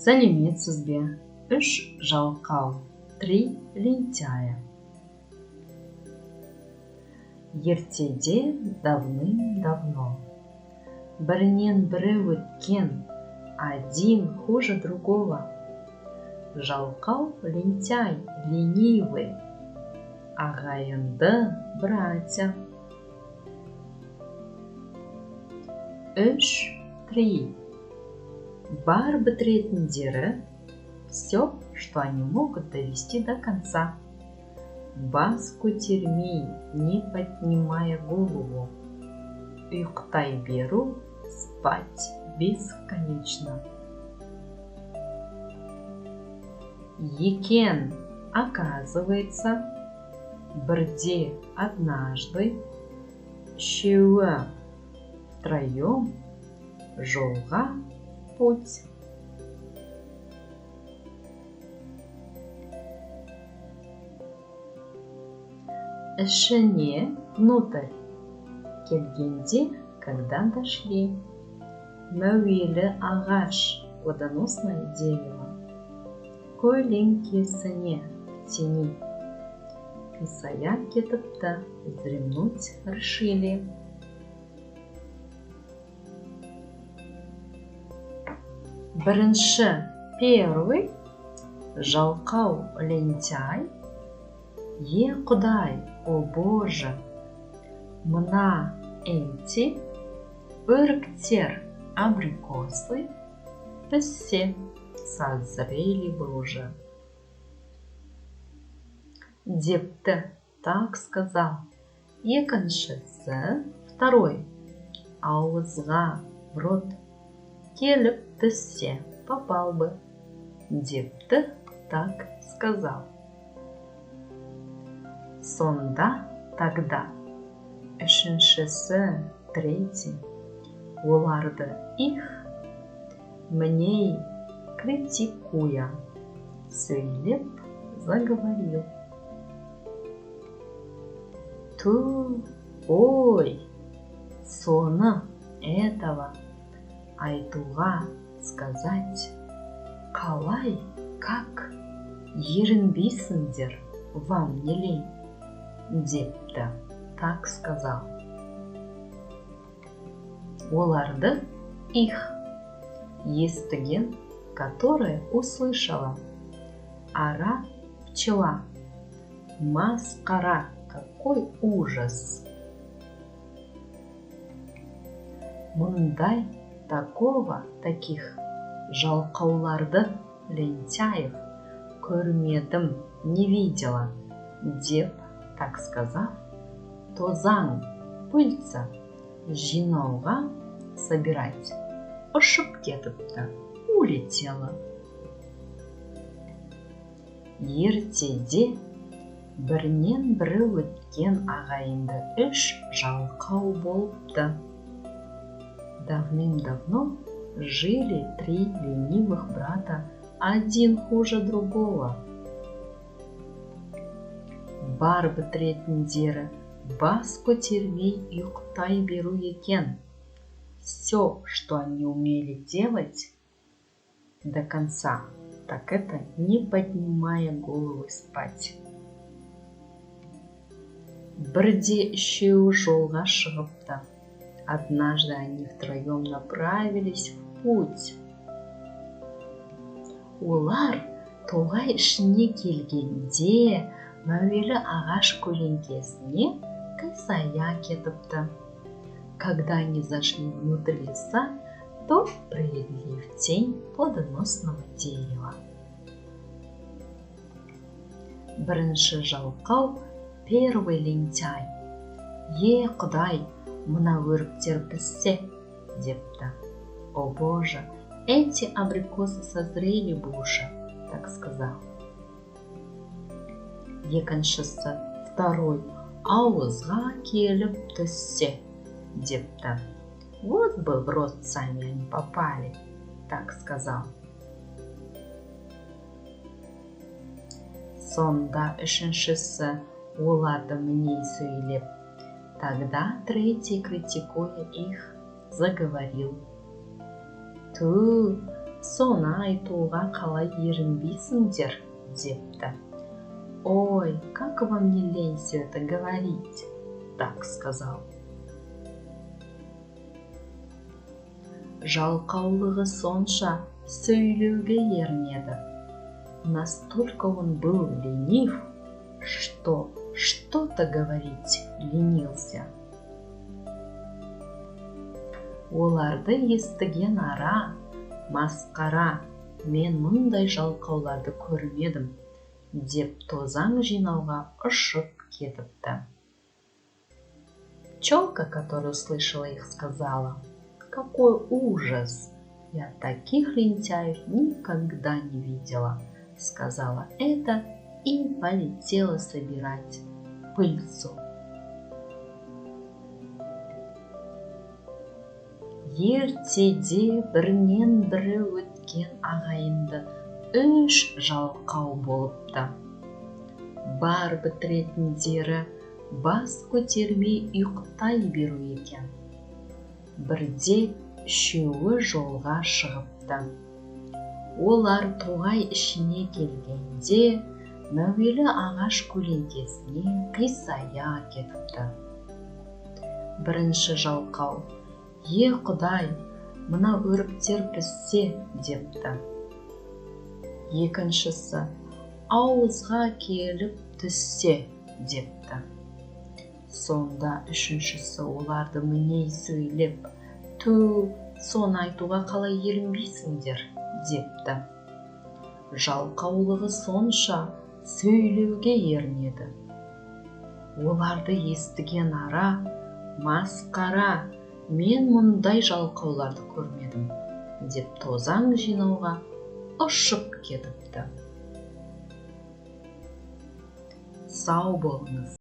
Сәлеметсіз бе, үш жалқау, три лентяя. Ертеде давным-давно. Бірінен бірі өткен, один хуже другого. Жалқау лентяй, ленивый. Ағайынды братья. Үш, три. Бар бітіретіндері все, что они могут довести до конца. Бас көтермей, не поднимая голову. Ұйықтай беру, спать бесконечно. Екен, оказывается, бірде, однажды, үшеуі, втроем, жолға, путь. Ішіне, внутрь, келгенде, когда дошли. Мәуелі ағаш, плодоносное дерево. Көлеңкесіне, в тени. Қисая кетіпті, вздремнуть решили. Бірінші, первый, жалқау лентяй. Е, Құдай, о Боже, мына эти өріктер, абрикосы, піссе, созрели бы уже. Депті, так сказал. Екіншісі, второй, ауызға, в рот, келіп түссе, попал бы. Депті, так сказал. Сонда, тогда. Үшіншісі, третий, оларды, их, мней, критикуя, сөйлеп, заговорил. Ту, ой, соны, этого, айтуға, сказать, қалай, как, ерінбейсіңдер, вам не лень, депті, так сказал. Оларды, их, естіген, которая услышала. Ара, пчела. Масқара, какой ужас! Мұндай, такого, таких, жалқауларды, лентяев, көрмедім, не видела, деп, так сказав, тозаң, пыльца, жинауға, собирать, ұшып кетіпті, улетела. Ертеде бірінен бірі өткен ағайынды үш жалқау болыпты. Давным-давно жили три ленивых брата, один хуже другого. Бар бітіретіндері бас көтермей ұйықтай беру екен. Все, что они умели делать до конца, так это не поднимая головы спать. Бірде үшеуі жолға шығыпты. Однажды они втроем направились в путь. Олар тоғай ішіне келгенде мәуелі ағаш көлеңкесіне қисая кетіпті. Когда они зашли внутрь леса, то прилегли в тень плодоносного дерева. Бірінші жалқау, первый лентяй. Е, Құдай, мына өріктер піссе, депті. О Боже, эти абрикосы созрели бы уже, так сказал. Екіншісі, второй, ауызға келіп түссе, депті. Вот бы в рот сами они попали, так сказал. Сонда үшіншісі оларды міней сөйлеп. Тогда третий, критикуя их, заговорил. Ту, Соны айтуға қалай ерінбейсіңдер? Депті. Ой, как вам не лень все это говорить? Так сказал. Жалқаулығы сонша, сөйлеуге ерінеді. Настолько он был ленив, что что-то говорить ленился. Оларды естіген ара: «Масқара, мен мұндай жалқауларды көрмедім», – деп тозаң жинауға ұшып кетіпті. Пчелка, которая услышала их, сказала: «Какой ужас! Я таких лентяев никогда не видела», сказала это и полетела собирать пыльцу. Ертеде бірінен бірі өткен ағайынды үш жалқау болыпты. Бар бітіретіндері бас көтермей ұйықтай беру екен. Бірде үшеуі жолға шығыпты. Олар тоғай ішіне келгенде, мәуелі ағаш көлеңкесіне қисая кетіпті. Бірінші жалқау: «Е, Құдай, мына өріктер піссе», – депті. Екіншісі: «Ауызға келіп түссе», – депті. Сонда үшіншісі оларды міней сөйлеп: «Тү, соны айтуға қалай ерінбейсіңдер?» – депті. Жалқаулығы сонша, сөйлеуге ерінеді. Оларды естіген ара: «Масқара, мен мұндай жалқауларды көрмедім», – деп тозаң жинауға ұшып кетіпті. Сау болыңыз!